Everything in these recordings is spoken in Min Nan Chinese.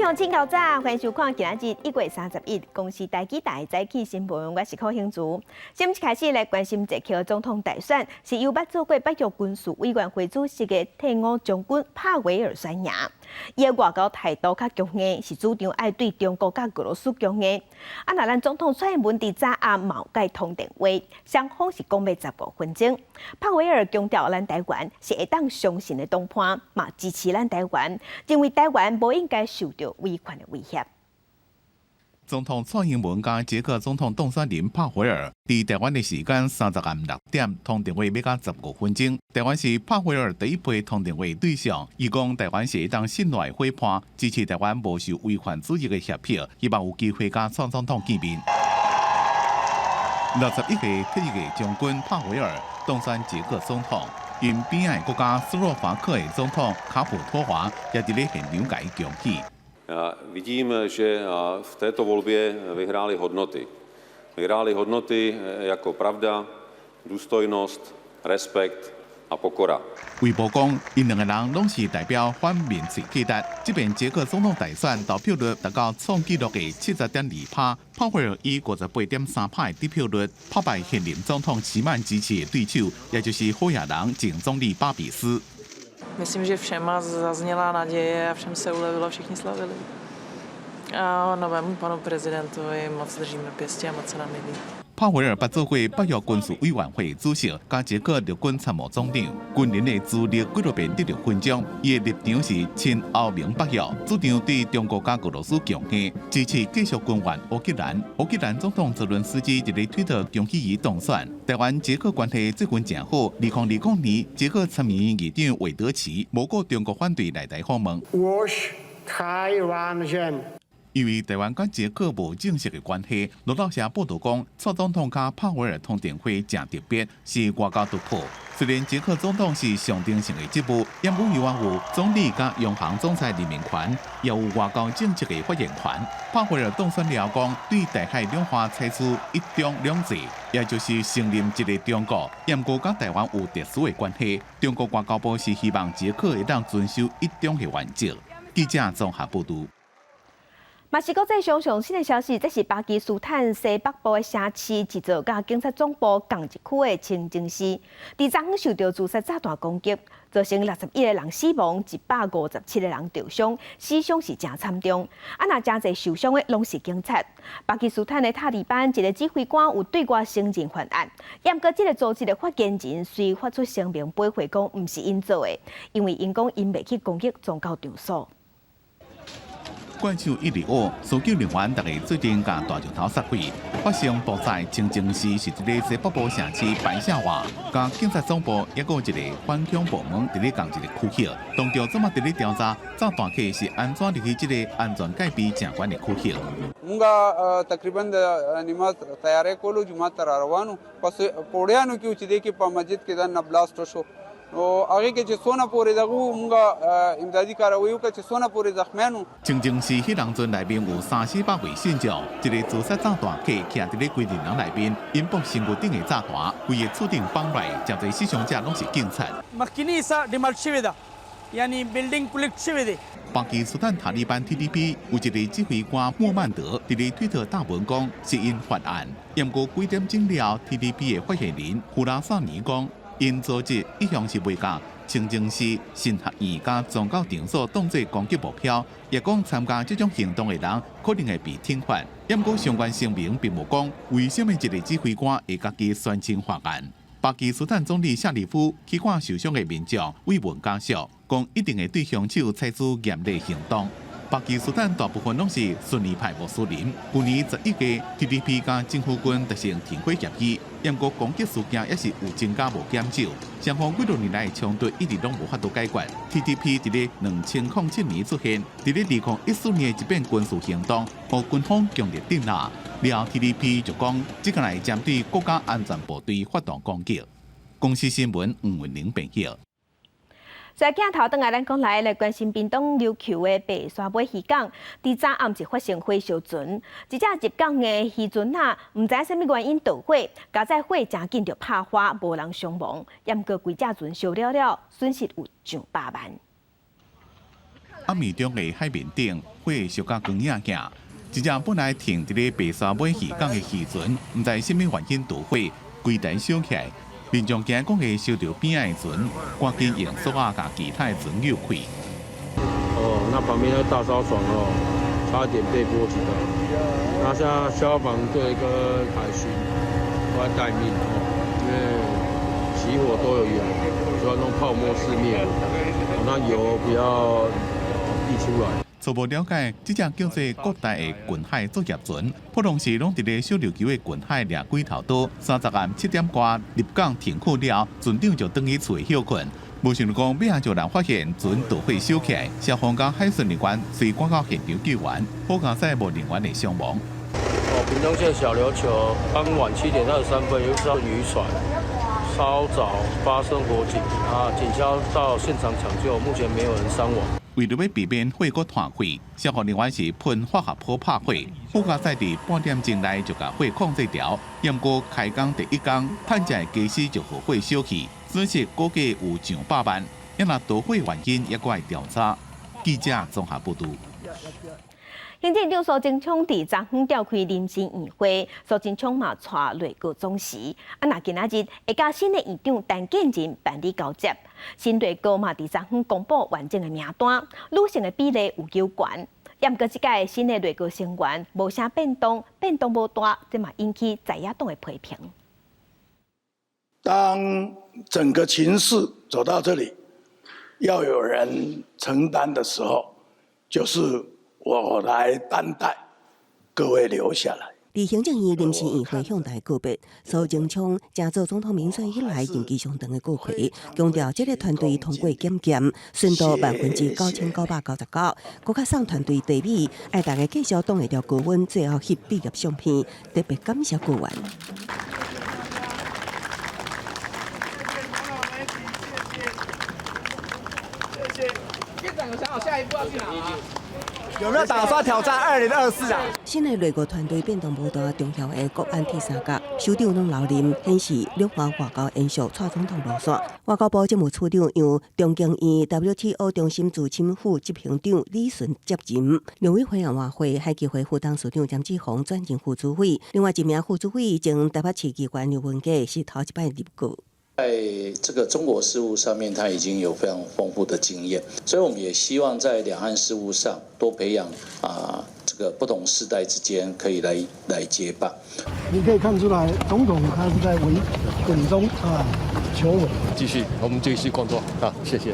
眾請較早，歡迎收看今仔日1月31公視台語台早起新聞，我是柯興竹。先一開始來關心捷克總統大選，是由捌做過北約軍事委員會主席的退伍將軍帕維爾選贏。伊的外交態度較強硬，是主張愛對中國佮俄羅斯強硬。啊，若咱總統蔡英文佇早暗嘛有共伊通電話，雙方是講欲15分鐘。帕維爾強調，咱台灣是會當相信的同伴，嘛支持咱台灣，認為台灣無應該受著威權的威脅。總統蔡英文佮捷克總統當選人帕維爾佇台灣的時間30暗6點通電話欲到15分鐘。台灣是帕維爾第一批通電話對象，伊講台灣是會當信賴伙伴，支持台灣無受威權主義的脅迫，希望有機會佮蔡總統見面。61歲退役的將軍帕維爾當選捷克總統，𪜶邊仔的國家斯洛伐克的總統卡普托娃也佇咧現場共伊恭喜。 Vidím, že v této volbě vyhrály hodnoty. Vyhrály hodnoty jako pravda, důstojnost, respekt a pokora. 衛報講，𪜶兩個人攏是代表反民粹價值。這遍捷克總統大選投票率達到創紀錄的70.2趴，帕維爾以58.3趴的得票率打敗現任總統齊曼支持的對手，也就是好野人前總理巴比斯。 Myslím, že všem zazněla naděje a všem se ulevilo, všichni slavili. A novému panu prezidentovi moc držíme pěstě a moc se nám líbí. 帕維爾捌做過北約軍事委員會主席，佮捷克陸軍參謀總長，軍人的資歷幾落遍得著勳章。伊的立場是親歐盟北約，主張對中國佮俄羅斯強硬，支持繼續軍援烏克蘭。烏克蘭總統澤倫斯基佇咧推特恭喜伊當選。台灣捷克關係最近誠好，2020年捷克參議院議長韋德奇無顧中國反對來台訪問。我是台灣人。因為台灣佮捷克無正式的關係，路透社報道講，蔡總統佮帕維爾通電話誠特別，是外交突破。雖然捷克總統是象徵性的職務，毋過猶原有總理佮央行總裁任命權，也有外交政策的發言權。帕維爾當選了講，對台海兩岸採取一中兩制，也就是承認一個中國，毋過佮台灣有特殊的關係。中國外交部是希望捷克會當遵守一中的原則。記者綜合報導。嘛是國際上上新的消息，這是巴基斯坦西北部的城市一座佮警察總部仝一區的清真寺，佇昨昏受著自殺炸彈攻擊，造成61個人死亡，157個人著傷，死傷是誠慘重。啊，若誠濟受傷的攏是警察。巴基斯坦的塔利班一個指揮官有對外承認犯案，毋過這個組織的發言人隨發出聲明駁回講，毋是𪜶做的，因為𪜶講𪜶袂去攻擊宗教場所。怪手一直學，搜救人員逐家做陣共大石頭殺開，發生爆炸清真寺是佇咧西北部城市白沙瓦，佮警察總部抑閣有一个反恐部門佇咧仝一个區域，當局這馬佇咧調查炸彈客是按怎入去這个安全戒備誠懸的區域。 مونږ تقریبا د نماز تیاری کولو جومات ته روانو پس پوړیانو کې چې دی کې په مسجد کې دننه blast وشو نو هغه کې چې څونه پورې دغه مونږ امدادي کاروي وکړه چې څونه پورې زخمیانو。清真寺彼當陣內面有三四百位信眾，一个自殺炸彈客徛佇咧規陣人內面，引爆身軀頂的炸彈，規个厝頂放落來，誠濟死傷者攏是警察。 مخکنی حصه demolish شوې ده یعنی building collapse شوی دی。巴基斯坦塔利班 TTP 有一个指揮官莫曼德佇咧推特貼文講，是𪜶犯案。毋過幾點鐘了，TTP 的發言人胡拉薩尼講，𪜶組織一向是袂共清真寺、神學院佮宗教場所當做攻擊目標，也講參加這種行動的人可能會被懲罰。毋過相關聲明並無講為啥物一个指揮官會家己宣稱犯案。巴基斯坦總理夏里夫去看受傷的民眾，慰問家屬，講一定會對兇手採取嚴厲行動。巴基斯坦大部分攏是遜尼派穆斯林。去年11月，TTP 佮政府軍達成停火協議，毋過攻擊事件也是有增加無減少。雙方幾多年來的衝突一直攏無法度解決。TTP 佇咧2007年出現，佇咧2014年的一遍軍事行動，予軍方強力鎮壓。了後 TTP 就講，這個來針對國家安全部隊發動攻擊。公視新聞吳文玲編譯。在鏡頭轉來，咱講來來關心屏東琉球的白沙尾漁港，佇昨暗是發生火燒船，一隻入港的漁船仔，毋知啥物原因著火，佳哉火誠緊就拍花，無人傷亡，毋過規隻船燒了了，損失有上百萬。暗暝中的海面頂，火燒甲光影影。一隻本來停佇咧白沙尾漁港的漁船，毋知啥物原因導火，規台燒起來。民眾驚講會燒著邊仔的船，趕緊用索仔共其他的船扭開。哦，那旁邊那大燒船哦，差點被波及到。那現在消防隊跟海巡都在待命哦，因為起火都有油，就要弄泡沫式滅火，那油不要溢出來。初步了解，這隻叫做國大的近海作業船，普通時攏佇咧小琉球的近海掠幾頭刀，30暗7點外入港停靠了，船長就轉去厝歇睏。無想講，尾仔就人發現船導火燒起來，消防佮海巡人員隨趕到現場救援，好佳哉無人員的傷亡。哦，屏東縣小琉球傍晚7點23分，有一艘漁船稍早發生火警，啊，警消到現場搶救，目前沒有人傷亡。為著欲避免火閣湠開，消防人員是噴化學泡拍火，好佳哉佇半點鐘內就共火控制牢。毋過開工第一工，趁食的家私就予火燒去，損失估計有上百萬。抑若導火原因猶閣愛調查。記者綜合報導。行政院長蘇貞昌佇昨昏召開臨時院會，蘇貞昌嘛帶內閣總辭。啊，若今仔日會佮新的院長陳建仁辦理交接，新內閣嘛佇昨昏公布完整的名單，女性的比例有夠懸。毋過這屆新的內閣成員無啥變動，變動無大，這嘛引起在野黨的批評。當整個情勢走到這裡，要有人承擔的時候，就是我來擔待，各位留下來。佇行政院臨時院會向大家告別，蘇貞昌成做總統民選以來任期上長的閣揆，強調這个團隊通過檢驗，純度9999%，閣較送團隊茶米，愛大家繼續擋會著高溫，最後翕畢業相片，特別感謝閣員。院長有想好下一步要去哪嗎？有沒有打算挑戰2024啊？新的內閣團隊變動無大，重要的國安鐵三角首長攏留任，顯示兩岸外交延續蔡總統路線。外交部政務處長由中經院 WTO 中心資深副執行長李淳接任，農委會外會海基會副董事長詹志宏轉任副主委，另外一名副主委前台北市議員劉文傑是頭一擺入閣。在這個中國事務上面，他已經有非常豐富的經驗，所以我們也希望在兩岸事務上多培養啊，這個不同世代之間可以來接棒。你可以看出來，總統他是在穩穩中啊求穩。繼續，我們繼續工作啊，謝謝。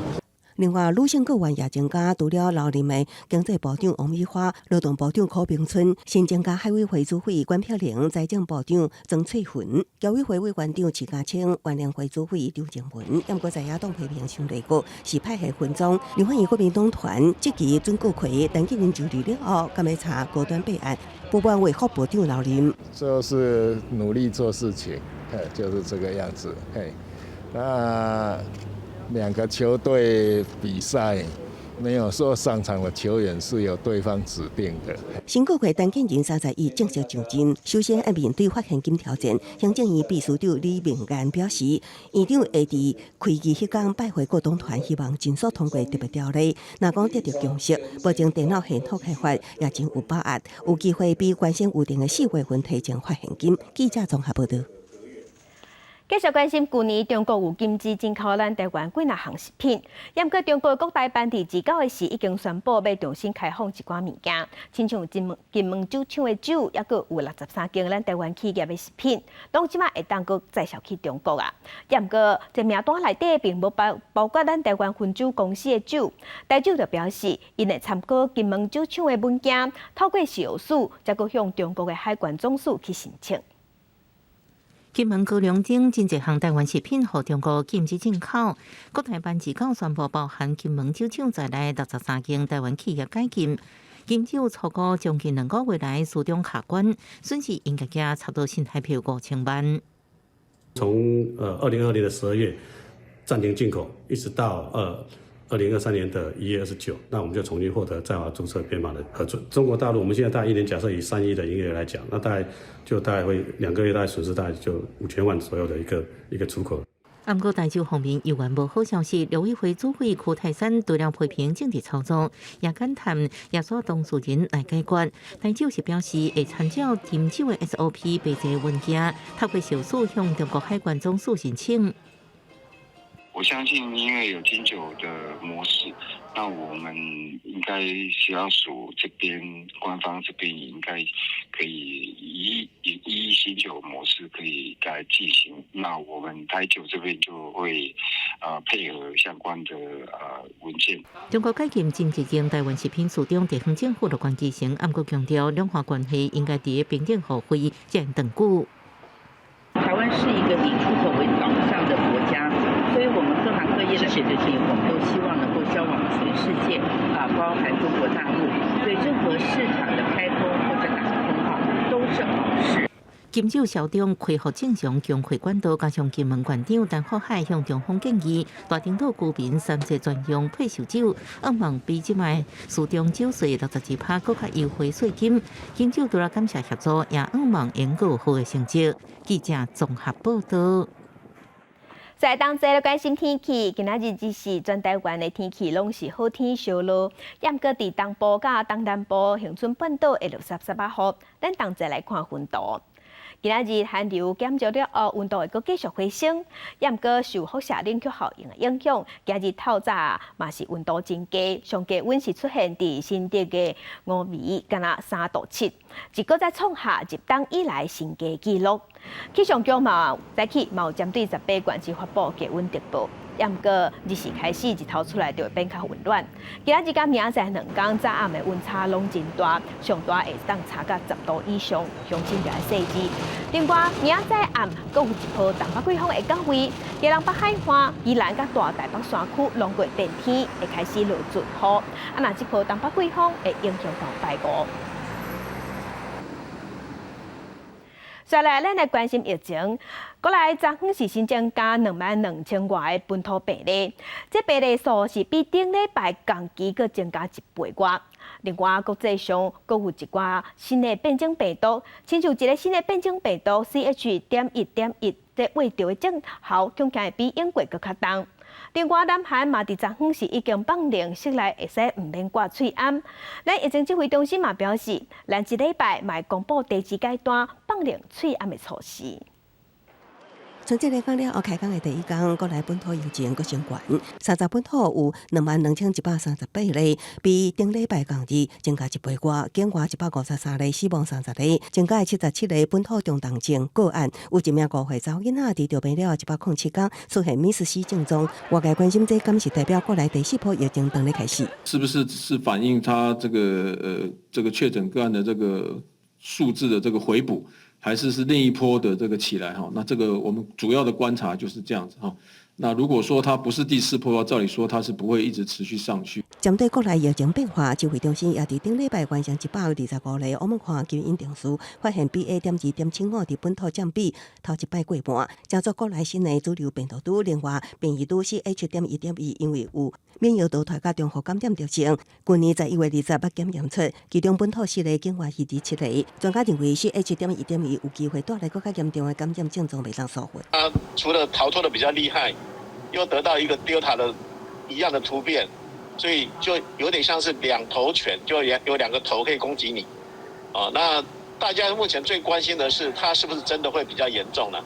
另外，女性閣員也增加，除了留任的經濟部長王美花、勞動部長柯炳春、新增加海委會主委關碧玲、財政部長曾翠雲、僑委會委員長徐家清、原聯會主委劉靜文。毋過在野黨批評新內閣是派系分贓，立法院國民黨團質疑準閣揆陳建仁就任了後，敢欲查高端弊案，不滿衛福部長留任。就是努力做事情，就是這個樣子。嘿，那。兩個球隊比賽，沒有說上場的球員是由對方指定的。新閣揆陳建仁31正式上陣，首先愛面對發現金挑戰。行政院秘書長李明彥表示，院長會佇開議彼工拜會各黨團，希望盡速通過特別條例。若講得著共識，目前電腦系統開發也真有把握，有機會比原先預定的4月份提前發現金。記者綜合報導。繼續關心，舊年中國有禁止進口咱台灣幾若項食品。毋過中國國台辦佇29的時已經宣布欲重新開放一寡物件，親像金門酒廠的酒，猶閣有63間咱台灣企業的食品，攏這馬會當閣再銷去中國啊。毋過這名單內底並無包括咱台灣汾酒公司的酒。台酒就表示，𪜶會參考金門酒廠的文件，透過食藥署，才閣向中國的海關總署去申請。金門高粱等真濟項台灣食品，予中國禁止進口。國台辦29宣布，包含金門酒廠在內63間台灣企業解禁。金酒初估將近2個月來自動卡關，損失應該加差不多新台幣5000萬。從2020年的12月暫停進口，一直到2023年的1月29，那我們就重新獲得在華註冊編碼的核准。中國大陸，我們現在大概一年假設以3億的營業額來講，那大概就大概會2個月大概損失大概就5000萬左右的一個出口。毋過台酒方面猶原無好消息，陸委會主委邱太三除了批評政治操作，也感嘆也需當事人來解決。台酒是表示會參照金酒的 SOP 備齊文件，透過小署向中國海關總署申請。我相信，因為有金酒的模式，那我們應該食藥署這邊官方這邊也應該可以以新酒模式可以來進行。那我們台酒這邊就會配合相關的文件。中國解禁真濟間台灣食品市長地方政府的關機層，毋過強調兩岸關係應該佇平等互惠，才會長久。台灣是一個以出口為導向的國家，所以我們各行各業的產品，我們都希望能夠銷往全世界，啊，包含中國大陸。所以任何市場的開通或者打通，哈，都是好事。金酒校長恢復正常供貨管道，加上金門縣長陳福海向中方建議，大埕島居民三節專用配售酒，向望比這擺市場酒稅62%閣較優惠稅金。金酒除了感謝協助，也向望能夠好的成績。記者綜合報道。在當節來關心天氣，今仔日只是全台灣的天氣攏是好天燒熱，毋過佇東部佮東南部恆春半島會落濕濕仔雨。咱同齊來看雲圖。今仔日寒流減少了後，溫度會閣繼續回升，毋過受輻射冷卻效應的影響，今日透早嘛是溫度真低，上低溫是出現佇新竹的五味，敢若3度7，一閣再創下入冬以來新低紀錄。氣象局嘛早起嘛有針對18縣市發布低溫特報。毋過日時開始日頭出來就會變較溫暖。今仔日佮明仔載兩工早暗的溫差攏真大，上大會當差到10度以上，鄉親就愛細緻。另外，明仔載暗閣有一波東北季風會到位，基隆北海岸、宜蘭佮大台北山區攏會變天，會開始落陣雨。啊，若這波東北季風會影響到拜五。再來，咱來關心疫情。國內昨昏是新增加22,000外個本土病例，這病例數是比頂禮拜同期閣增加一倍外。另外，國際上閣有一寡新的變種病毒，親像一个新的變種病毒 CH.1.1，這秽著的症候恐驚會比英國閣較重。另外，南韓嘛佇昨昏是已經放令室內會使毋免掛喙罨。咱疫情指揮中心嘛表示，咱這禮拜嘛會公布第二階段放令喙罨的措施。春節來講了後，開工的第一工，國內本土疫情閣升懸，30本土有22,138例，比頂禮拜同日增加一倍外，境外153例，死亡30例，增加77例本土中重症個案，有一名5歲查某囡仔佇著病了107工出現瀕死死症狀。外界關心這敢是代表國內第四波疫情當咧開始？是不是是反映他這個確診個案的這個數字的這個回補？還是是另一波的這個起來哈，那這個我們主要的觀察就是這樣子哈。那如果說它不是第四波，照理說它是不會一直持續上去。針對國內疫情變化，指揮中心也佇頂禮拜完成125例奧密克戎基因定序，發現 BA.2.75佇本土佔比頭一擺過半，成做國內新的主流病毒株。另外，變異株 CH.1.1因為有免疫淘汰佮重複感染特性，去年11月20捌檢驗出，其中本土四例，境外27例。專家認為 CH.1.1有機會帶來閣較嚴重的感染症狀，袂當疏忽。它除了逃脫得比較厲害，又得到一個 Delta 的一樣的突變，所以就有點像是兩頭犬，就有兩個頭可以攻擊你。哦，那大家目前最關心的是，它是不是真的會比較嚴重呢？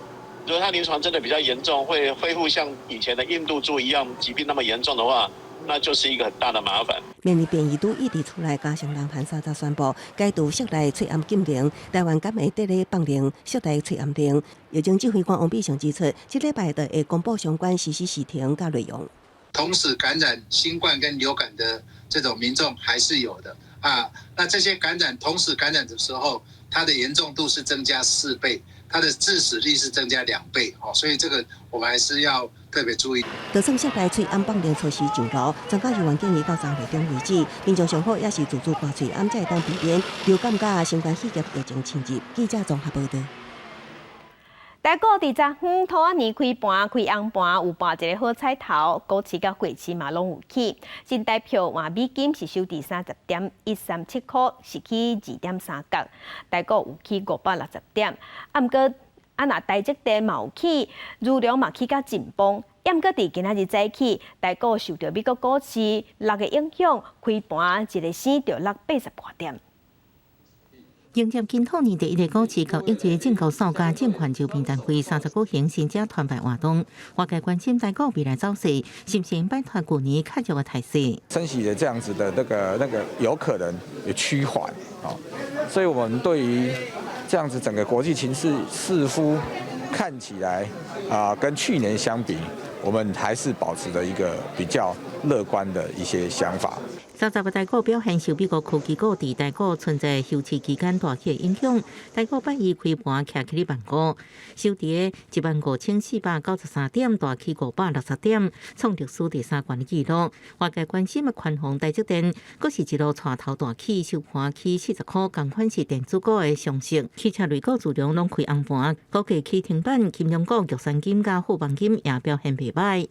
如果它臨床真的比較嚴重，會恢復像以前的印度豬一樣疾病那麼嚴重的話，那就是一個很大的麻煩。面對變異株一直出來，加上南韓三早宣布解除室內喙罨禁令，台灣敢會綴咧放令室內喙罨令。疫情指揮官王必勝指出，這禮拜就會公布相關實施時程佮內容。同時感染新冠跟流感的這種民眾還是有的啊。那這些感染同時感染的時候，它的嚴重度是增加4倍，它的致死率是增加2倍，哦，所以這個我們還是要特別注意。就算室內喙罨放令措施上路，專家猶原建議到3月中為止，民眾上好也是自主掛喙罨，才會當避免流感佮新冠肺炎疫情侵入。記者綜合報道。台股佇昨昏兔仔年開盤開紅盤，有博一个好彩頭，股市佮匯市嘛攏有起。新台票換美金是收佇30.137箍，是起2.3角。台股有起560點，啊，毋過啊，若台積電嘛有起，儒隆嘛起甲真崩。毋過佇今仔日早起，台股受著美國股市落的影響，開盤一个升著落80外點。迎接金兔年第一个股市交易日，證交所佮證券周邊單位30舉行新者團拜活動，外界關心台股未來走勢，是毋是擺脫舊年較弱的態勢？升息的這樣子的那個有可能有趨緩啊，所以我們對於這樣子整個國際情勢似乎看起來啊，跟去年相比，我們還是保持著一個比較樂觀的一些想法。30日台股表現受美國科技股佇台股春節休市期間大起的影響，台股拜一開盤徛起咧萬五，收佇15,493點，大起560點，創歷史第三懸的紀錄。外界關心的寬宏台積電，閣是一路帶頭大起，收盤起40塊，仝款是電子股的上勢。汽車類股自然攏開紅盤，股價起停板，金融股玉山金佮富邦金也表現袂䆀。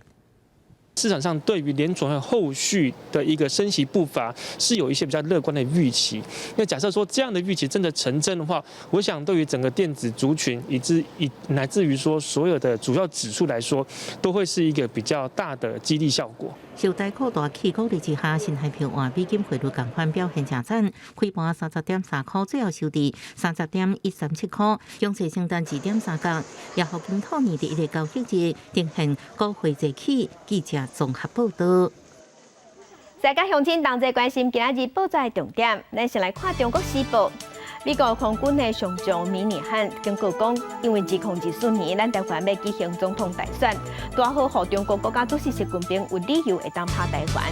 市場上對於聯準會後續的一個升息步伐是有一些比較樂觀的預期。那假設說這樣的預期真的成真的話，我想對於整個電子族群，以至以乃至於說所有的主要指數來說，都會是一個比較大的激勵效果。受台股大起鼓勵之下，新台幣換美金匯率仝款表現誠讚，開盤30.3塊，最後收佇30.137塊，強勢承擔2.3角，也予金兔年第一個交易日呈現股匯齊起。記者綜合報道。大家鄉親同齊關心今仔日報紙的重點，咱先來看《中國時報》。美國空軍的上將米尼漢警告講，因為2024年咱台灣欲舉行總統大選，拄好予中國國家主席習近平有理由會當拍台灣。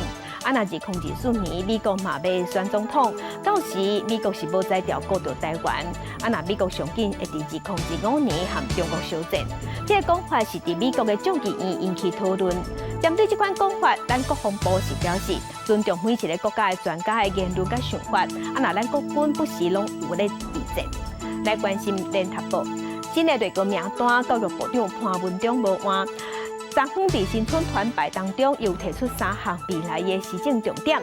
啊，若2024年美國嘛欲選總統，到時美國是無才調顧著台灣。啊，若美國上緊會佇2025年和中國相戰，這个講法是佇美國的眾議院引起討論。針對這款講法，咱國防部是表示尊重每一个國家的專家的言論佮想法。啊，若咱國軍不時攏有咧備戰。來關心聯合報，新的內閣名單，教育部長潘文忠無換。昨昏佇新春團拜當中，又提出三項未來的施政重點，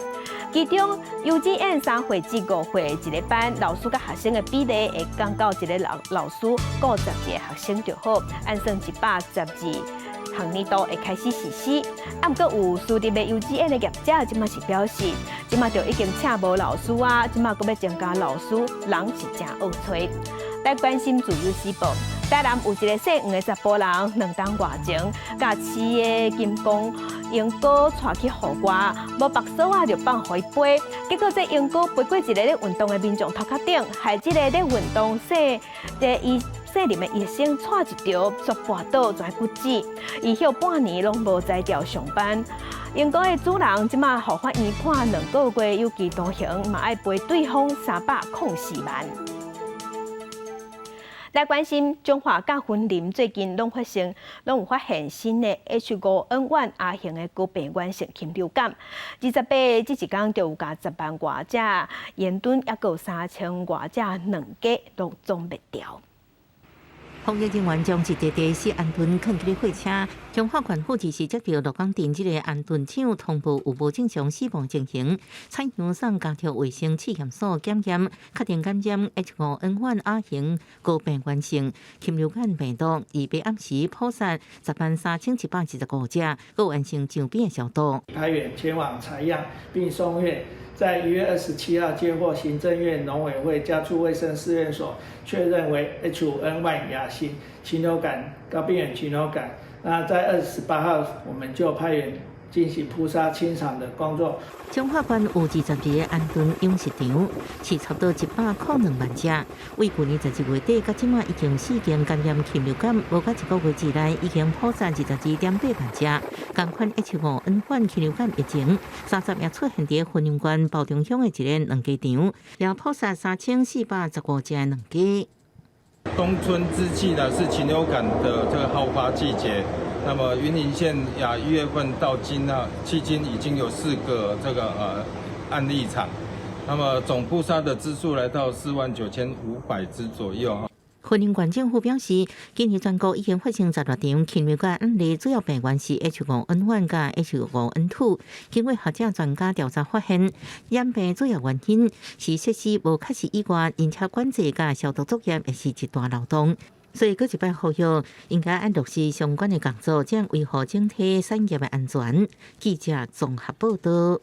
其中幼稚園3歲至5歲一個班老師佮學生的比例會降到一個老師顧12個學生就好，按算112學年度會開始實施。啊，毋過有私立的幼稚園的業者，這馬是表示，這馬就已經請無老師啊，這馬閣欲增加老師，人是誠惡揣。來關心自由時報，台南有一个姓黃的查埔人，2冬外前，共飼的金剛鸚哥帶去戶外，無縛索仔就放予伊飛，結果這鸚哥飛過一个咧運動的民眾頭殼頂，害這个咧運動姓這醫姓林的醫生掣一著，煞跋倒全骨折，伊歇半年攏無才調上班。鸚哥的主人這馬予法院判2個月有期徒刑，嘛愛賠對方304萬。來關心彰化佮雲林最近攏發生，攏有發現新的 H5N1 亞型的高病原性禽流感。28這一工就有共10萬外隻煙墩，抑閣有3000外隻卵雞攏總滅掉。防疫人員將一塊塊死鵪鶉囥佇貨車，彰化縣府就是接著鹿港鎮這个鵪鶉場通報有無正常死亡情形，採樣送家畜衛生試驗所檢驗，確定感染 H5N1 亞型高病原性禽流感病毒，而被暗時撲殺10萬3125隻，閣完成場邊的消毒。派員前往採樣並送院。在1月27號接獲行政院農委會家畜衛生試驗所確認為 H5N1 亞型禽流感高病原禽流感。那在28號，我們就派員進行撲殺清場的工作。彰化縣有22個鵪鶉養殖場，飼差不多102萬隻。為舊年12月底到這馬已經四間感染禽流感，無到一個月之內已經撲殺22.8萬隻。仝款 H5N1 禽流感疫情，30也出現佇雲林縣埔中鄉的一个卵雞場，也撲殺3415隻卵雞。冬春之際呢，是禽流感的這個好發季節。那麼雲林縣呀，1月份到今呢，迄今已經有4個這個案例場，那麼總撲殺的隻數來到4萬9500隻左右哈。雲林縣政府表示，今年全國已經發生16場禽流感案例，主要病原是 H5N1 佮 H5N2。經過學者專家調查發現，染病主要原因是設施無確實以外，人車管制佮消毒作業也是一大漏洞。所以閣一擺呼籲，應該按落實相關的工作，才維護整體產業的安全。記者綜合報道。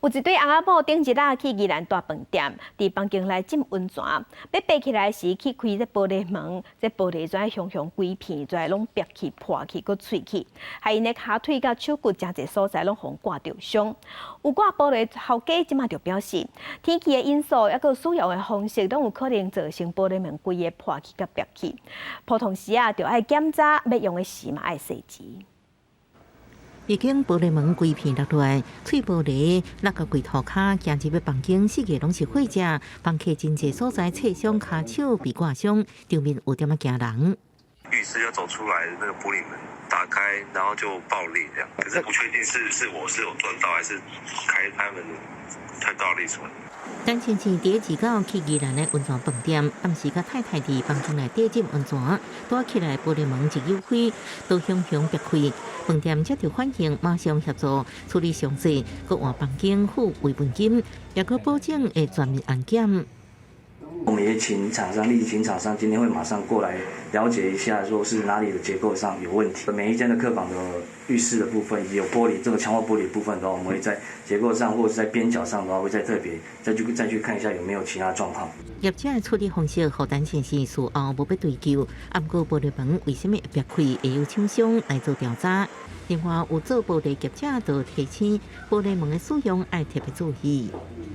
有一對翁仔某頂日仔去宜蘭大飯店，佇房間內浸溫泉，欲爬起來時去開這玻璃門，這玻璃怎雄雄規片跩攏煏去破去，閣碎去，害𪜶的跤腿佮手骨誠濟所在攏予人割著傷。有掛玻璃頭家這馬就表示，天氣的因素，抑閣使用的方式，攏有可能造成玻璃門規个破去佮煏去。普通時啊，著愛檢查，欲用的時嘛愛細緻。畢竟玻璃門規片落來，碎玻璃落到櫃塗跤，行入去房間，四界攏是血跡，房客真濟所在，切傷、跤手被割傷，場面有點仔驚人。浴室要走出來，那個玻璃門打開，然後就爆裂這樣，可是不確定是我是有撞到，還是開門太大力什麼。陳先生佇二九去宜蘭的溫泉飯店，暗時佮太太佇房間內底浸溫泉，拄起來玻璃門一扭開，都雄雄煏開。飯店接著反應，馬上協助處理傷勢，閣換房間付慰問金，也閣保證會全面安檢。我們也請廠商，立即請廠商今天會馬上過來了解一下，說是哪裡的結構上有問題。每一間的客房的浴室的部分，以及有玻璃這個強化玻璃的部分的話，我們會在結構上或者是在邊角上的話，會再特別再去看一下有沒有其他狀況。業者的處理方式，予陳先生事後無欲追究，毋過玻璃門為啥物會煏開，會由廠商來做調查。另外，有做玻璃業者就提醒，玻璃門的使用愛特別注意。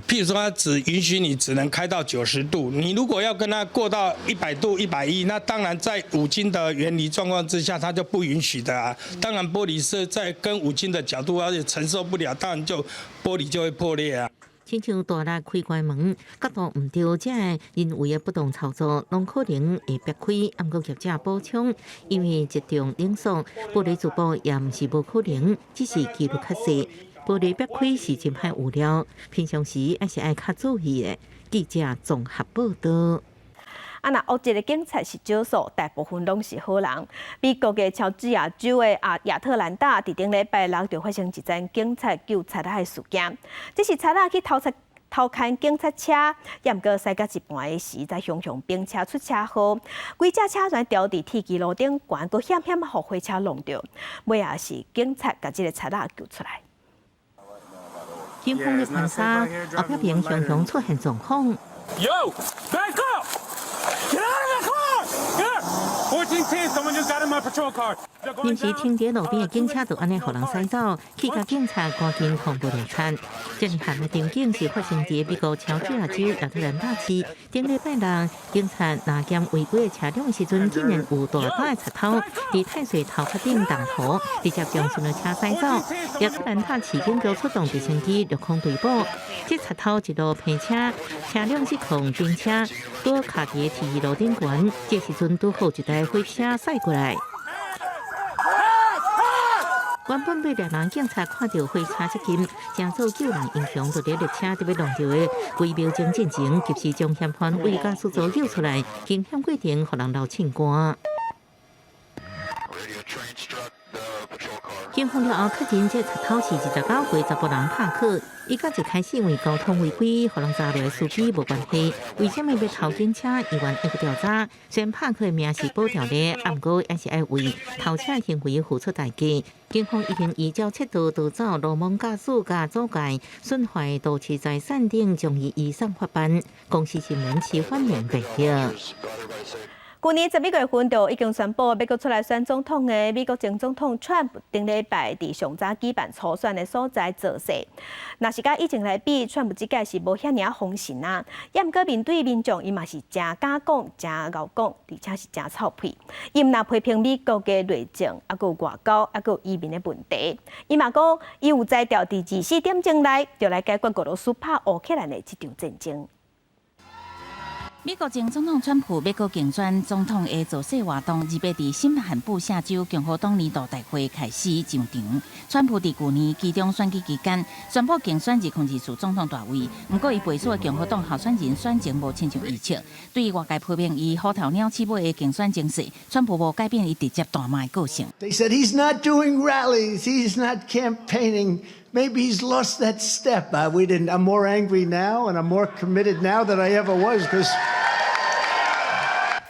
譬如說，它只允許你只能開到90度，你如果要跟它過到100度、110，那當然在五金的原理狀況之下，它就不允許的啊。當然，玻璃是在跟五金的角度，而且承受不了，當然就玻璃就會破裂啊。親像大力開關門，角度毋對，這人為的不當操作，攏可能會煏開。毋過業者補充，因為集中冷縮，玻璃自爆也毋是無可能，只是幾率較細。玻璃煏開是真歹預料，平常時還是愛較注意的。記者綜合報道。啊，若惡質的警察是少數，大部分攏是好人。美國的喬治亞州的啊亞特蘭大，佇頂禮拜六就發生一樁警察救賊仔的事件。這是賊仔去偷賊偷牽警察車，也毋過駛到一半的時，才雄雄冰車出車禍，規隻車全掉佇鐵枝路頂懸，閣險險予火車挵著。尾仔是警察共這个賊仔救出來。警方的觀察，後壁邊雄雄出現狀況。 Yo, back up! Get out of the car! Get! 1410, someone just got in my patrol car. 臨時停佇路邊的警車就按呢予人駛走，去共警察趕緊通報掠賊。這爾慘的場景是發生佇美國喬治亞州亞特蘭大市。頂禮拜六，警察攔檢違規的車輛的時陣，竟然有大膽的賊偷佇太歲頭殼頂動土，直接將巡邏車駛走。亞特蘭大市警局出動直升機掠空追捕，這賊偷一路拼車，車輛失控停車，拄卡佇鐵枝路頂懸，這時陣拄好一台火車駛過來。原本欲掠人警察看著火車接近，成做救人英雄，就佇列車欲挵著的幾秒鐘進前，及時將嫌犯為駕駛座救出來，驚險過程予人流凊汗。警方了後確認，這賊偷是29歲查埔人帕克。伊佮一開始因為交通違規，予人查落的司機無關係。為啥物欲偷警車？猶原會閣調查。雖然帕克的命是保牢咧，毋過還是愛為偷車行為付出代價。警方已經依照竊盜逃走、魯莽駕駛、佮阻蓋、損壞都市財產等，將伊移送法辦。公視新聞齊歡迎報道。舊年11月份就已經宣布欲閣出來選總統的美國前總統川普，頂禮拜佇上早舉辦初選的所在造勢。若是佮以前來比，川普這屆是無遐爾風神啊。也毋過面對民眾，伊嘛是誠敢講、誠𠢕講，而且是誠臭屁。伊毋若批評美國的內政，抑閣有外交，抑閣有移民的問題。伊嘛講，伊有才調佇24點鐘內，就來解決俄羅斯拍烏克蘭的這場戰爭。美國前總統川普欲閣競選總統的造勢活動，二八佇新罕布夏州共和黨年度大會開始上場。川普佇舊年期中選舉期間宣布競選2024總統大位，毋過伊背書的共和黨候選人選情無親像預測。對於外界批評伊虎頭鳥鼠尾的競選情勢，川普無改變伊直接大罵的個性。 They said he's not doing rallies, he's not campaigning. Maybe he's lost that step. We didn't. I'm more angry now, and I'm more committed now than I ever was because.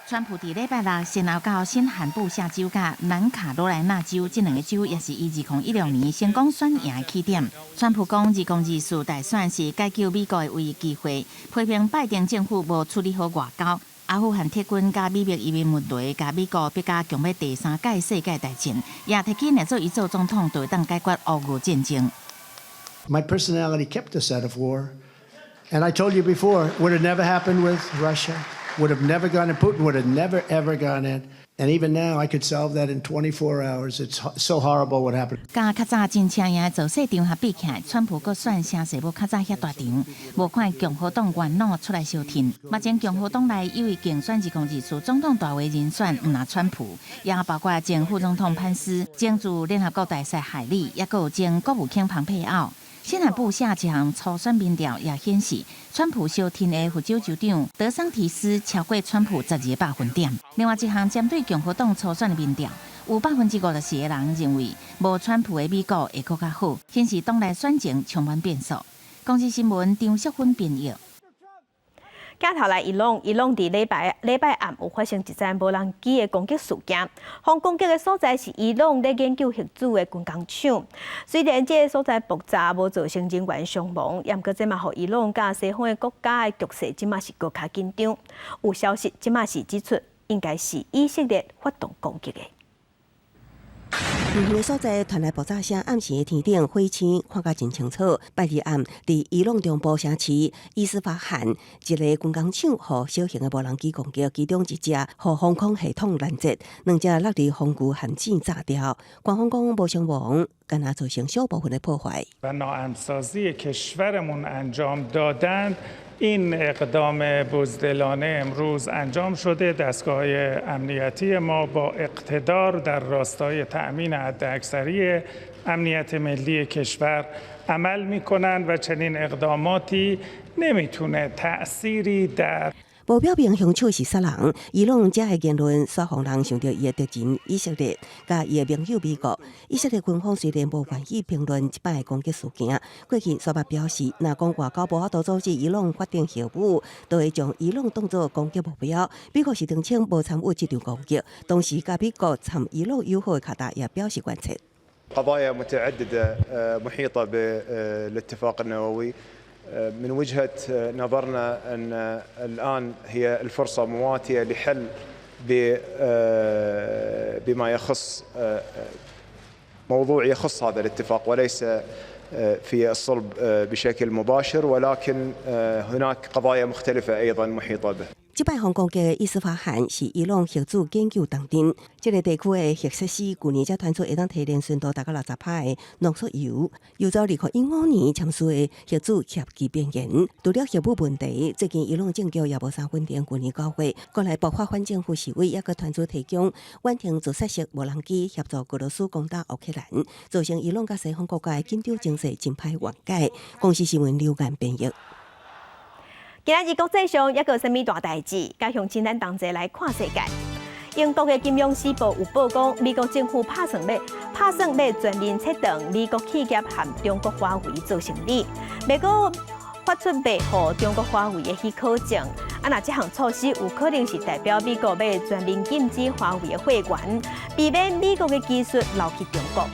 川普佇禮拜六先後到新罕布夏州佮南卡羅來納州，這兩个州也是伊2016年成功選贏的起點。川普講，2024大選是解救美國的唯一機會，批評拜登政府無處理好外交。阿富汗撤軍佮秘密移民問題，共美國逼甲強欲第三屆世界大戰，也提起若做伊做總統，就會當解決烏俄戰爭。 My personality kept us out of war. And I told you before, would have never happened with Russia, would have never gone in, Putin would have never, ever gone in. And even now, I could solve that in 24 hours. It's so horrible what happened. 佮較早真車贏的造勢場合比起來，川普閣選聲勢無較早遐大場，無看共和黨元老出來相挺。目前共和黨內有意競選2024總統大位人選，毋但川普，也包括前副總統潘斯、前駐聯合國大使海利，抑閣有前國務卿蓬佩奧。新罕布夏一項初選民調也顯示，川普相挺的佛州州長德桑提斯超過川普12個百分點。另外一項針對共和黨初選的民調，有54%的人認為無川普的美國會閣較好，顯示黨內選情充滿變數。公視新聞張淑芬編譯。鏡頭來伊朗，伊朗佇禮拜禮拜暗有發生一場無人機的攻擊事件，予攻擊的所在是伊朗咧研究核子的軍工廠。雖然這个所在爆炸無造成人員傷亡，毋過這嘛予伊朗佮西方的國家的局勢這馬是閣較緊張。有消息這馬是指出，應該是以色列發動攻擊的。遠遠的所在傳來爆炸聲，暗時的天頂火星看甲真清楚。拜二暗，佇伊朗中部城市伊斯法罕一个軍工廠，予小型的無人機攻擊，其中一隻予防空系統攔截，兩隻落佇防禦陷阱炸掉。官方講無傷亡，干焦造成小部分的破壞。 و ناامن‌سازی کشورمون انجام دادند این اقدام بزدلانه امروز انجام شده. دستگاه امنیتی ما با اقتدار در راستای تأمین حداکثری امنیت ملی کشور عمل میکنند و چنین اقداماتی نمیتونه تأثیری در 無表明兇手是啥人，伊朗這个言論煞予人想著伊的敵人以色列，佮伊的盟友美國。以色列軍方雖然無願意評論這擺攻擊事件，過去煞捌表示，若講外交無法度阻止伊朗發展核武，就會將伊朗當作攻擊目標。美國是聲稱無參與這場攻擊，同時佮美國參伊朗友好的卡達也表示關切。 قضايا متعددة محيطة بالاتفاق النووي. من وجهة نظرنا أن الآن هي الفرصة مواتية لحل بما يخص موضوع يخص هذا الاتفاق وليس في الصلب بشكل مباشر، ولكن هناك قضايا مختلفة أيضا محيطة به. 這擺予攻擊的伊斯法罕是伊朗核子研究重鎮，這个地區的核設施舊年才傳出會當提煉純度達到60%的濃縮鈾，鈾遭2015年簽署的核子協議邊緣。除了核武問題，最近伊朗政局也無啥穩定。舊年9月，國內爆發反政府示威，抑閣傳出提供遠程自殺式無人機協助俄羅斯攻打烏克蘭，造成伊朗佮西方國家的緊張情勢真歹緩解。公視新聞劉岩編譯。今仔日國際上猶閣有啥物大代誌？佮鄉親咱同齊來看世界。英國的金融時報有報講，美國政府拍算欲全面切斷美國企業和中國華為做生意，美國發出賣予中國華為的許可證。啊，若這項措施有可能是代表美國欲全面禁止華為的貨源，避免美國的技術流去中國。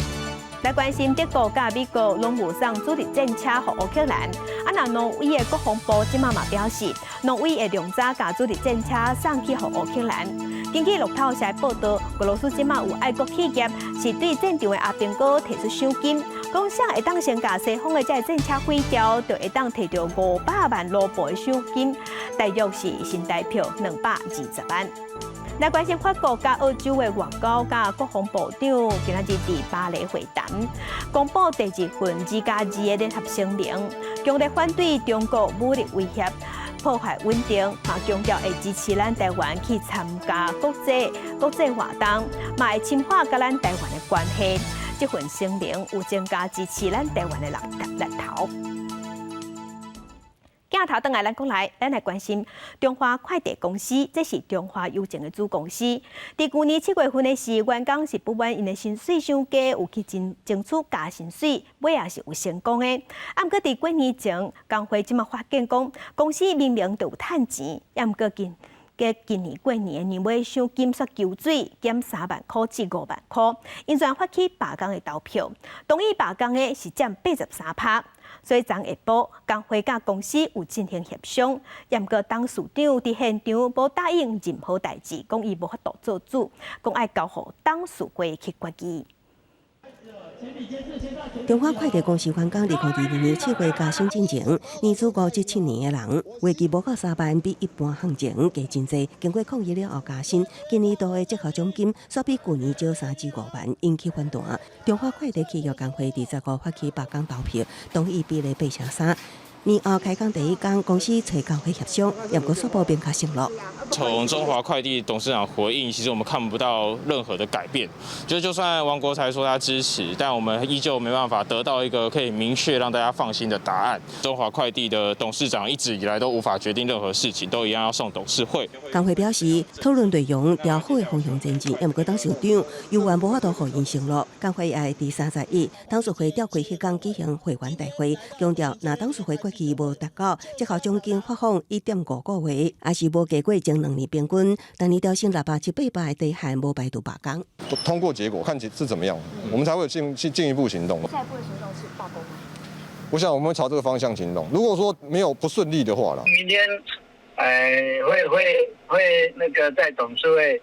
來關心德國佮美國攏有送主力戰車予烏克蘭。啊，若挪威的國防部這馬嘛表示，挪威會量早共主力戰車送去予烏克蘭。根據路透社報道，俄羅斯這馬有愛國企業是對戰場的阿兵哥提出賞金，講誰會當先共西方的這个戰車毀掉，就會當提著500萬盧布的賞金，大約是新台票220萬。來關心法國佮澳洲的外交佮國防部長今仔日佇巴黎會談，公布第二份2加2的聯合聲明，強烈反對中國武力威脅、破壞穩定，嘛強調會支持咱台灣去參加國際活動，嘛會深化佮咱台灣的關係。這份聲明有增加支持咱台灣的力頭。鏡頭轉來咱國內，咱來關心中華快遞公司，這是中華郵政的子公司。佇舊年7月份的時，員工是不滿𪜶的薪水傷低，有去爭取加薪水，尾仔是有成功的。啊，毋過佇過年前，工會這馬發現講，公司明明就有趁錢，抑毋過近佮今年過年的年尾賞金煞球水減3萬箍至5萬箍，𪜶全發起罷工的投票，同意罷工的是佔83%。所以昨下晡，工會佮公司有進行協商，毋過董事長佇現場無答應任何代誌，講伊無法度做主，講愛交予董事會去決議。中華快遞公司員工2022年7月加薪進前，年資5至7年的人，月給無到3萬，比一般行情低真濟。經過抗議了後加薪，今年度的績效獎金煞比舊年少3至5萬，引起反彈。中華快遞企業工會佇15發起罷工投票，同意比例8成3。年後開工第一工，公司揣工會協商，毋過煞無明確承諾。從中華快遞董事長回應，其實我們看不到任何的改變。就算王國材說他支持，但我們依舊沒辦法得到一個可以明確讓大家放心的答案。中華快遞的董事長一直以來都無法決定任何事情，都一樣要送董事會。工會表示，討論內容朝好的方向前進，毋過董事長猶原無法度予𪜶承諾。工會也會佇31董事會召開彼工舉行會員大會，強調若董事會決議無達到績效獎金發放1.5個月，抑是無加過前兩年平均，逐年調升600至800的底線無排除罷工。通過結果看是怎麼樣，我們才會進一步行動。下一步的行動是罷工嗎？我想我們會朝這個方向行動。如果說沒有不順利的話啦，明天，會那個在董事會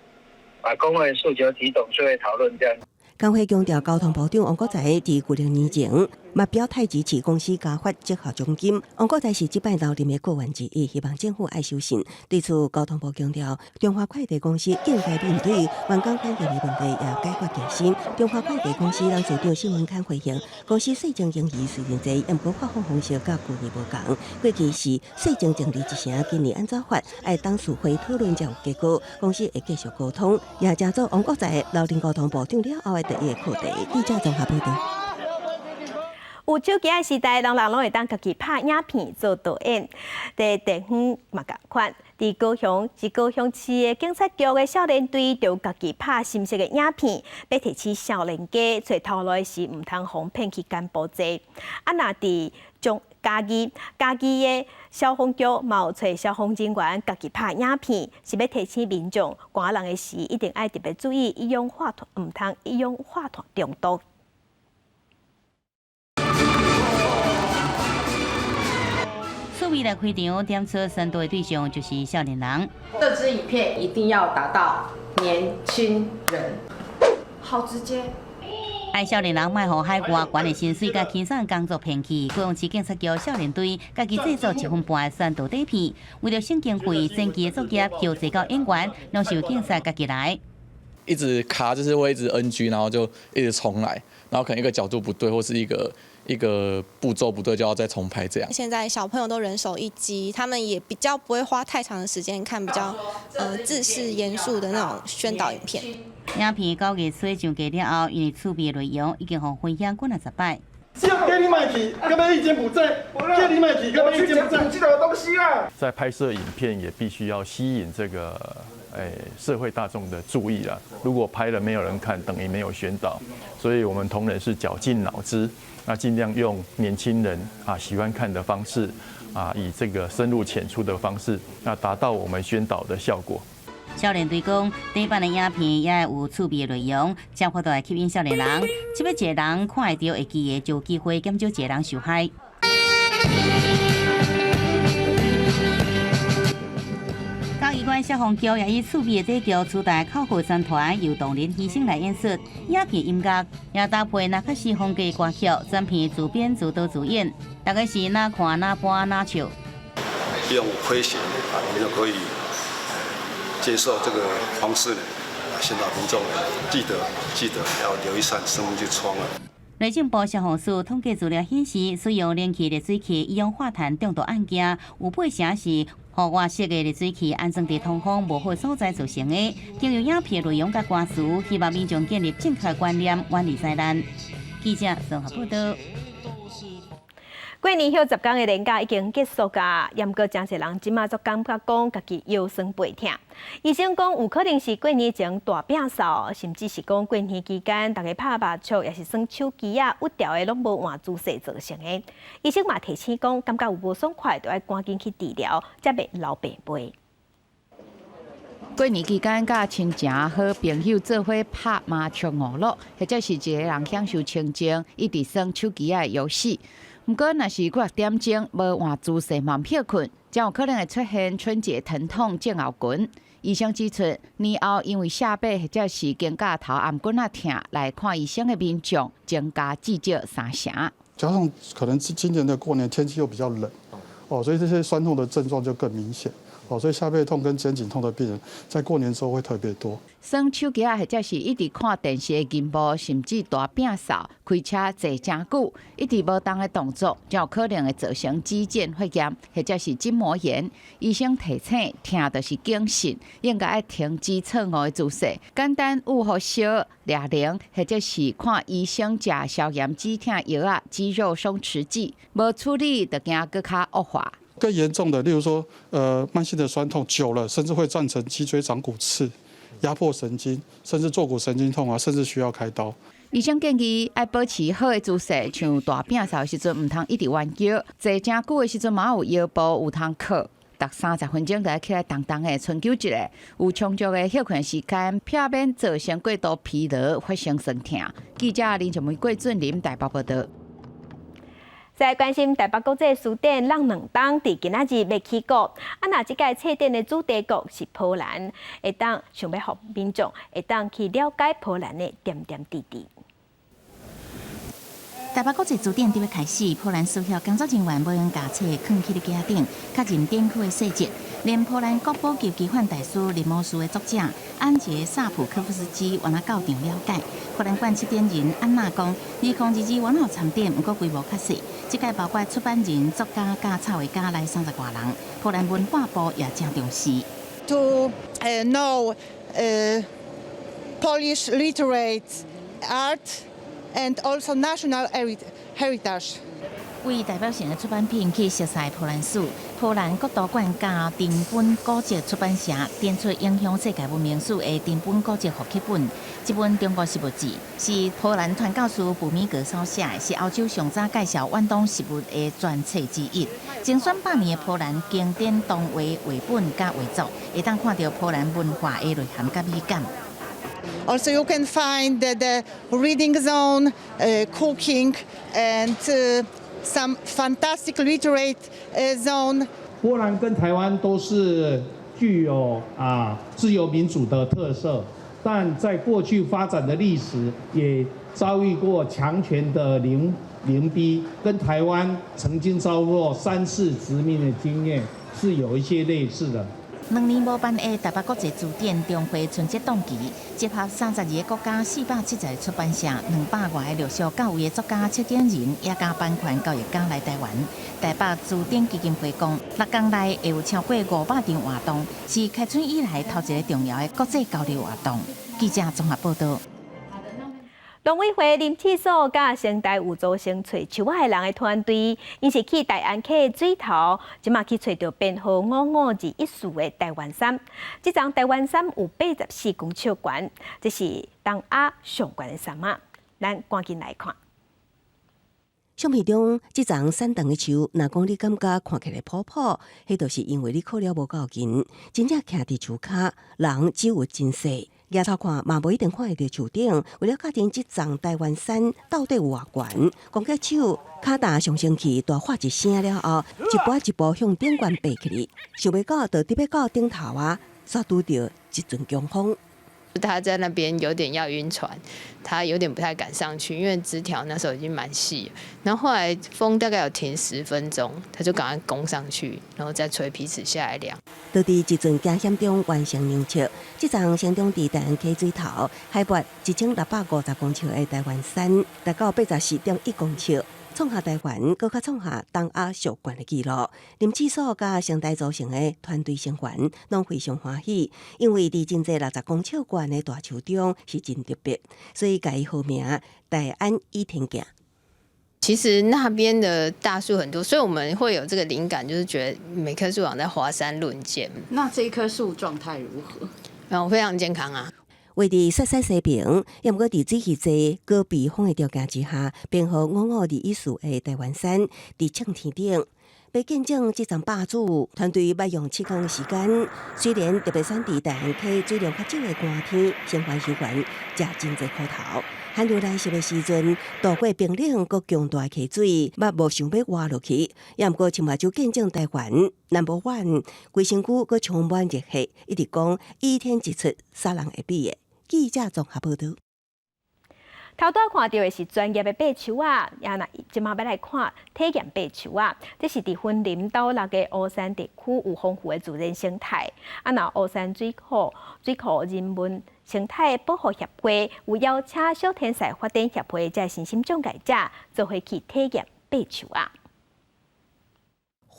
把工會訴求提董事會討論這樣。工會強調，交通部長王國材佇舊年前嘛表態支持公司加發績效獎金。王國材是這擺留任的閣員之一，希望政府愛守信。對此，交通部強調，中華快遞公司應該面對員工反映的問題，也解決加薪。中華快遞公司董事長沈文侃回應，公司稅前盈餘雖然濟，毋過發放方式佮舊年無仝。過去是稅前淨利一成，今年按怎發？愛董事會討論才有結果。公司會繼續溝通，也成做王國材留任交通部長了後的第一個課題。記者綜合報導。有手機的時代，人人攏會當家己拍影片做導演。佇地方嘛仝款，佇高雄是高雄市的警察局的少年隊，就家己拍心攝的影片，欲提醒少年家揣頭路時，毋通予騙去柬埔寨。啊，若佇中嘉義，嘉義的消防局嘛有揣消防人員家己拍影片，是欲提醒民眾，趕人的時一定愛特別注意一氧化碳，毋通一氧化碳中毒。趣味來開場，點出宣導的對象就是少年人。這支影片一定要達到年輕人，好直接。愛少年人莫予海外懸的薪水佮輕鬆工作騙去，高雄市警察局少年隊家己製作一分半的宣導短片，為著省經費，前期的作業由濟到演員，攏是由警察家己來。一直卡，就是會一直 NG，然後就一直重來，然後可能一個角度不對，或是一個步驟不對，就要再重拍這樣。現在小朋友都人手一機，他們也比較不會花太長的時間看比較制式嚴肅的那種宣導影片。影片9月初上架了後，因為趣味的內容已經予分享幾若十擺。叫你莫去，幹嘛去柬埔寨？叫你莫去，幹嘛去柬埔寨？這個東西啊！在拍攝影片也必須要吸引這個社會大眾的注意啦。如果拍了沒有人看，等於沒有宣導。所以我們同仁是絞盡腦汁，那盡量用年輕人啊喜歡看的方式啊，以這個深入淺出的方式，那達到我們宣導的效果。少年隊講，短版的影片也會有趣味的內容，才有法度來吸引少年人。這欲一個人看會著會記得，就有機會減少一個人受害。嘉義縣消防局也以趣味的短劇取代口號宣傳，由動人犧牲來演出。影片音樂也搭配那卡西風格歌曲，全片自編自導自演，大家是哪看哪播哪笑。用詼諧啊，你就可以接受這個方式呢，宣導民眾記得要留一扇生命之窗啊。內政部消防署統計資料顯示，使用冷氣熱水器一氧化碳中毒案件有8成是予外設的熱水器安裝佇通風無好所在造成的。經由影片內容佮歌詞，希望民眾建立正確觀念，遠離災難。記者綜合報導。過年歇10工的連假已經結束矣，毋過誠濟人這馬足感覺講家己腰酸背疼。醫生講有可能是過年前大變瘦，甚至是講過年期間逐家拍麻將，抑是耍手機仔，鬱掉的攏無換姿勢造成的。醫生嘛提醒講，感覺有無爽快，就愛趕緊去治療，才袂流病背。過年期間，佮親情好朋友做伙拍麻將娛樂，或者是一个人享受清靜，一直耍手機仔遊戲。毋過，若是幾若點鐘無換姿勢嘛歇睏，才有可能會出現春節疼痛症候群。醫生指出，年後因為下背或者是肩胛頭頷頸仔疼來看醫生的民眾增加至少三成。加上可能今年的過年天氣又比較冷，哦，所以這些痠痛的症狀就更明顯。哦，所以下背痛跟肩頸痛的病人，在過年之後會特別多。耍手機仔或者是一直看電視的螢幕，甚至大摒掃、開車坐誠久，一直無動的動作，才有可能會造成肌腱發炎或者是筋膜炎。醫生提醒，疼就是警訊，應該愛停止錯誤的姿勢，簡單捂予燒、掠冷，或者是看醫生食消炎止疼藥仔、肌肉鬆弛劑，無處理就驚閣較惡化。更嚴重的，例如說，慢性的痠痛久了，甚至會造成脊椎長骨刺、壓迫神經，甚至坐骨神經痛啊，甚至需要開刀。醫生建議愛保持好的姿勢，像大摒掃的時陣，毋通一直彎腰；坐誠久的時陣，嘛有腰部有通靠。逐30分鐘就愛起來動動的，春灸一下，有充足的歇睏時間，避免造成過度疲勞發生痠疼。記者林靜梅、郭俊林台北報道。再關心台北國際書展，櫳兩冬佇今仔日欲起鼓。啊，若這屆策展的主題國是波蘭，會當想欲予民眾會當去了解波蘭的點點滴滴。台北國際書展佇欲開始，波蘭書協工作人員無閒共冊囥去咧機仔頂，確認展區的細節。連波蘭國寶級奇幻大師林魔書的作者安傑薩普科夫斯基，嘛來到場了解。波蘭館策展人安娜講，2022原有參展，毋過規模較細。這屆包括出版人、作家、佮插畫家來30外人。波蘭文化部也誠重視。 To know Polish literate art and also national heritage. 為代表性的出版品去熟悉波蘭史，波蘭國都館佮珍本古籍出版社展出影響世界文明史的珍本古籍復刻本。這本中國食物誌是波蘭傳教士普米格所寫的，是歐洲上早介紹遠東食物的專冊之一。精選100年的波蘭經典童話繪本佮畫作，會當看著波蘭文化的內涵佮美感。 Also, you can find the reading zone, cooking, and some fantastic literate zone. 波蘭跟台灣都是具有自由民主的特色，但在過去發展的歷史也遭遇過強權的凌逼，跟台灣曾經遭過三次殖民的經驗是有一些類似的。兩年無辦的台北國際書展重回春節檔期，集合32個國家470個出版社，200外個陸續到位的作家、策展人，也佮版權交易家來台灣。台北書展基金會講，6工內會有超過500場活動，是開春以來頭一个重要的國際交流活動。記者綜合報道。農委會林試所佮成大有組成揣樹仔的人的團隊，𪜶是去大安溪水頭，這馬去揣著編號555214的台灣杉。這叢台灣杉有84公尺懸，這是東亞上懸的杉仔。咱趕緊來看。相片中，這叢瘦長的樹，若講你感覺看起來普普，彼就是因為你靠了無夠近，真正徛佇樹跤，人只有真細。抬頭看嘛，無一定看會著樹頂。為了確定這叢台灣杉到底有偌懸，攻擊手跤踏上升器大喊一聲了後，一步一步向頂懸爬起來，想袂到就佇欲到頂頭仔，煞拄著一陣強風。他在那邊有點要暈船，他有點不太敢上去，因為枝條那時候已經蠻細。然後後來風大概有停10分鐘，他就趕快攻上去，然後再垂皮尺下來量。就佇一陣驚險中完成量測，這叢生長佇大安溪水頭，海拔1650公尺的台灣杉，達到84.1公尺，創下台灣閣較創下東亞上懸的紀錄。林試所佮成大組成的團隊成員攏非常歡喜，因為佇真濟60公尺懸的大樹中是真特別，所以共伊號名大安倚天鏡。其實那邊的大樹很多，所以我們會有這個靈感，就是覺得每棵樹好像在華山論劍。那這一棵樹狀態如何？然後非常健康啊。位佇雪山西爿，猶毋過佇水氣濟、閣避風的條件之下，編號55214的台灣杉佇衝天頂，欲見證這層霸主團隊欲用7工時間，雖然特別選佇大漢溪水量較少的寒天，生還休還，食真濟苦頭。寒流來襲的時陣，渡過冰冷閣強大的溪水，嘛無想欲活落去。也毋過，前目睭見證台灣 number one，規身軀閣充滿熱血，一直講倚天一出，啥人會比的？記者綜合報導。頭拄看著的是專業的爬樹仔，也若這馬欲來看體驗爬樹仔。這是佇雲林斗六的烏山地區有豐富的自然生態。啊，若烏山水庫人文生態保護協會有邀請小天獮發展協會這身心障礙者做伙去體驗爬樹仔。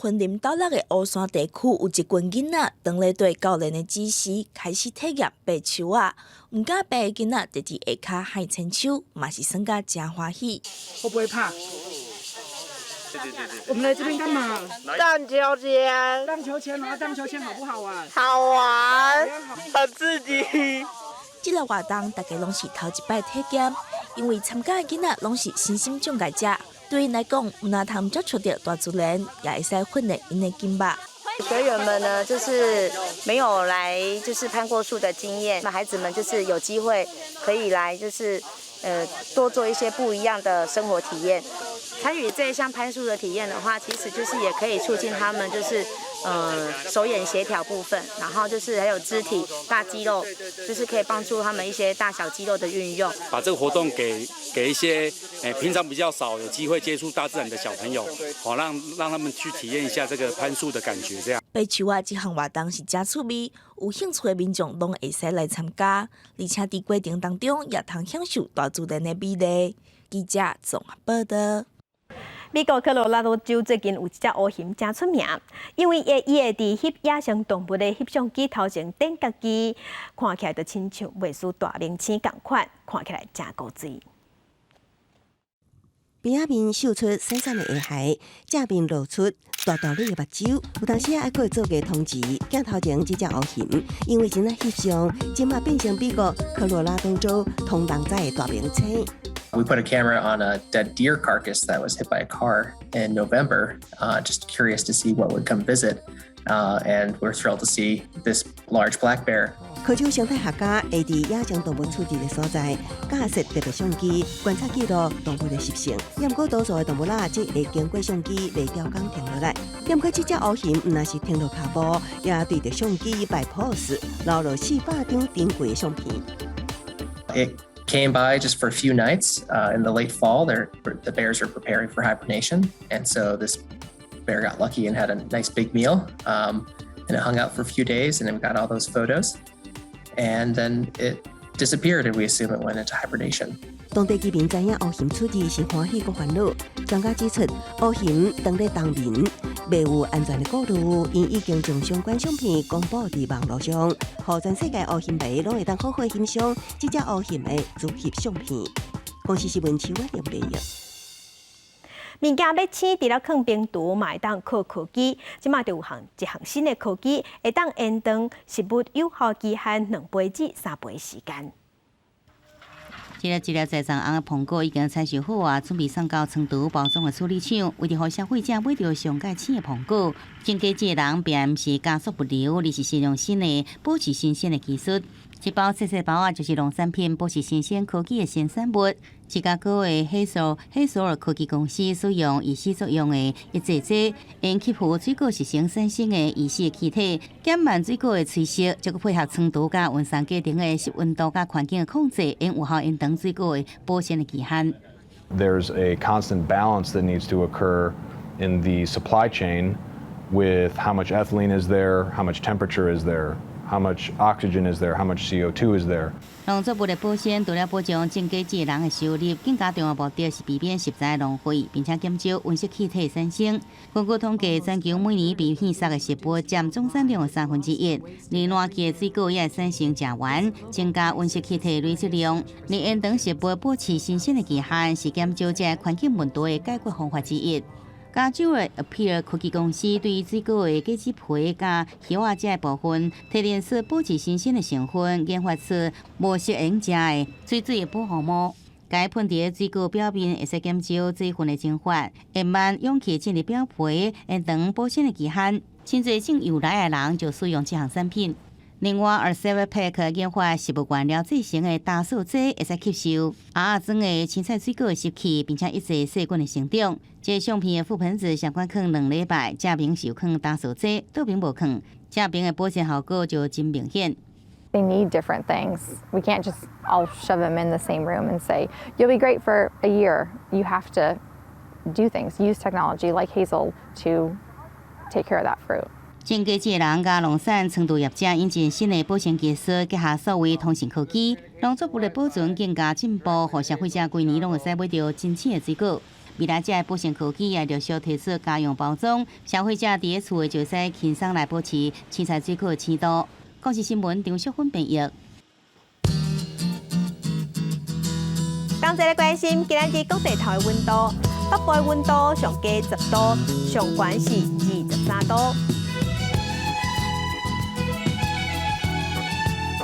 雲林斗六的烏山地區有一群囡仔，當咧對教練的指示開始體驗爬樹仔。毋敢爬的囡仔，就佇下跤害千手，嘛是耍甲誠歡喜。會不會怕？我們來這邊幹嘛？盪秋千。盪秋千啊！盪秋千好不好玩？好玩，很刺激。這個活動大家攏是頭一擺體驗，因為參加的囡仔攏是身心障礙者，對𪜶來講，毋但通接觸著大自然，也會使訓練𪜶的筋肉。學員們呢，就是沒有來就是攀過樹的經驗，那孩子們就是有機會可以來就是多做一些不一樣的生活體驗。參與這一項攀樹的體驗的話，其實就是也可以促進他們就是手眼協調部分，然後就是還有肢體大肌肉，就是可以幫助他們一些大小肌肉的運用。把這個活動給一些平常比較少有機會接觸大自然的小朋友，好讓他們去體驗一下這個攀樹的感覺。這樣。爬樹仔這項活動是誠趣味，有興趣的民眾攏會使來參加，而且佇過程當中也通享受大自然的美麗。記者綜合報導。美國科羅拉多州最近有一隻烏熊誠出名，因為伊會佇翕野生動物的翕相機頭前踮家己，看起來就親像袂輸大明星仝款，看起來誠古錐。邊仔面秀出細細的下頦，正面露出大大粒的目睭，有當時還閣會做個通知。鏡頭前這隻烏熊，因為真愛翕相，這馬變成美國科羅拉多州通人知的大明星。 We put a camera on a dead deer carcass that was hit by a car in November, just curious to see what would come visit. And we're thrilled to see this large black bear. 科州生態學家會佇野生動物處置的所在，架設特別相機觀察記錄動物的習性。也毋過多數的動物仔，只會經過相機袂刁工停落來。也毋過這隻烏熊毋但是停落跤步，也對著相機擺 pose，留落400張珍貴的相片。 It came by just for a few nights in the late fall. The bears are preparing for hibernation, and so this bear got lucky and had a nice big meal. And it hung out for a few days, and then we got all those photos. And then it disappeared, and we assume it went into hibernation. 當地居民知影烏熊出現是歡喜閣煩惱。專家指出，烏熊當咧冬眠，袂有安全的顧慮，𪜶已經將相關相片公布佇網路上，予全世界烏熊迷攏會當好好欣賞這隻烏熊的自翕相片。公視新聞徐婉玲編譯。物件欲鮮，除了囥冰櫥，嘛會當靠科技。這馬就有項一項新的科技，會當延長食物有效期限2倍至3倍時間。這粒這粒栽種紅的蘋果已經採收好啊，準備送到倉儲包裝的處理廠。為著予消費者買著上蓋鮮的蘋果，種果子的人並毋是加速物流，而是使用新的保持新鮮的技術。一包細細包仔，就是農產品保持新鮮科技的新產物。芝加哥的黑索爾科技公司使用乙烯作用的抑制劑，用吸附水果時先產生的乙烯氣體，減慢水果的吹蝕，再閣配合倉儲佮運送過程的濕溫度佮環境的控制，用有效延長水果的保鮮的期限。 There's a constant balance that needs to occur in the supply chain with how much ethylene is there, how much temperature is there, how much oxygen is there, how much CO2 is there. 農作物的保鮮，除了保障種果子人的收入，更加重要目的是避免食材浪費，並且減少溫室氣體產生。根據統計，全球每年被棄殺的食物佔總產量的1/3。而爛去的水果也會產生甲烷，增加溫室氣體累積量。而延長食物保持新鮮的期限，是減少這個環境問題的解決方法之一。加州的 Appear 科技公司對於水果的果子皮佮葉仔這個部分，提煉出保持新鮮的成分，研發出無適應食的水水的保護膜。共噴佇水果表面，會使減少水分的蒸發，延慢氧氣進入表皮，延長保鮮的期限。真濟種油梨的人就使用這項產品。另外，Arseve Pack 研發食物原料製成的酵素劑，會使吸收盒仔裝的青菜水果的濕氣，並且抑制細菌的成長。這相片的覆盆子上懸囥2禮拜，正爿是有囥酵素劑，倒爿無囥，正爿的保鮮效果就真明顯。 They need different things. We can't just all shove them in the same room and say, "You'll be great for a year." You have to do things, use technology like Hazel to take care of that fruit. 種果子的人佮農產倉儲業者引進新的保鮮技術，結合數位通訊科技，農作物的保存更加進步，予消費者規年攏會使買著新鮮的水果。未來這个保鮮科技也陸續推出家用包裝，消費者佇咧厝內就會使輕鬆來保持青菜水果的鮮度。公視新聞張淑芬編譯。同齊來關心今仔日各地頭的溫度，北部的溫度上低10度，上懸是23度。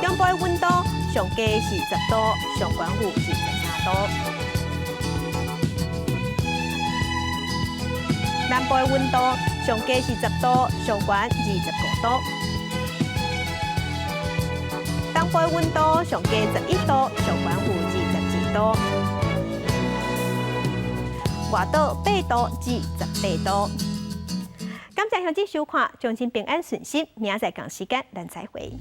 中部的溫度上低是10度，上懸有23度。南部的溫度上低是10度，上懸25度。東部的溫度上低11度，上懸有22度。外島8度至18度。感謝鄉親收看，祝您平安順心，明仔載仝時間咱再會。